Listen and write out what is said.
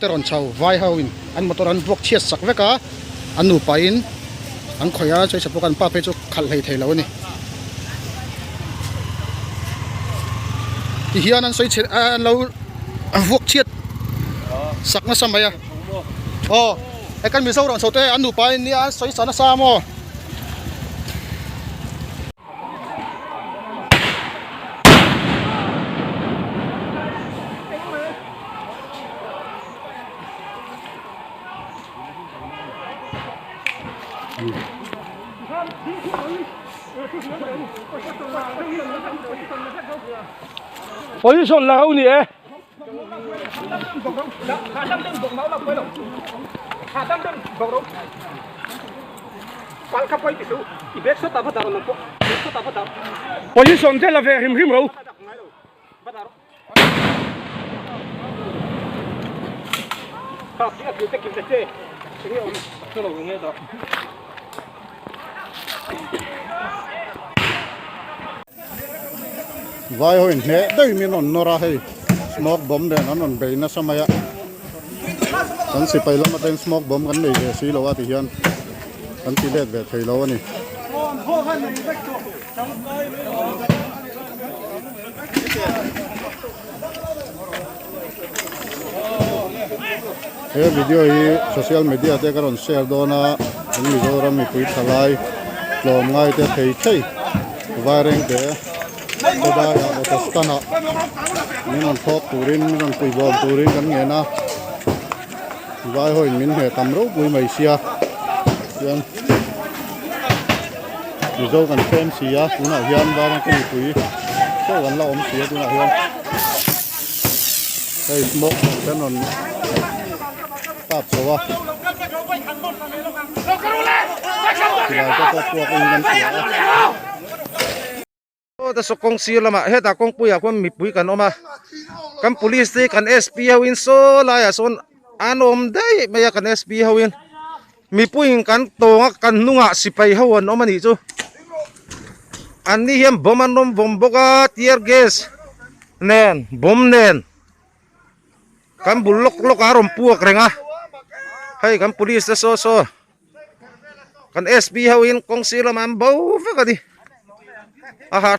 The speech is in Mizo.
Te rawn chho vai ho in an motor an vuak chhiat sak vek a an nupa in an khawih a sawi pawh an pa phei chu khalh hlei thei lo a ni ti hian an sawi chhe an lo vuak chhiat sak nasa mai a aw hei kan mizo rawn chho te an nupa in nia an sawi sa nasa maw. Position la ho ni e. Position te la ve hrim hrim ro. Vai ho in hneh daih min rawn nawr a hei smoke bomb nen an rawn bei nasa mai a kan sipai lam atangin smoke bomb kan nei ve si lo a ti hian kan ti let ve thei lo a ni. He video hi social media te ka rawn share dawn a kan Mizoram mipui thalai tlawm ngai te thei thei vaireng te khawdai ah auto stand ah min rawn thawk turin min rawn puibawm turin kan ngen a vai ho in min hne tam ropui mai sia chuan Mizo kan tlem si a tunah hian Vairengte mipui chauh an la awm si a tunah hian hei smoke bomb te an rawn kap chho a silai te pawh puak in kan hria a. Aw ta saw kawng sir lamah hetah kawngpuiah khuan mipui kan awm a kan police te kan sp ho in saw laiah sawn an awm daih mai a kan sp ho in mipuiin kan tawng a kan hnungah sipai ho an awm a nih chu an ni hian bomb an rawn vawm bawk a tear gas nen bomb nen kan bul lawk lawk ah a rawn puak reng a hei kan police te saw saw. Kan sp ho in kawng sir lamah an bo vek a ni a ha.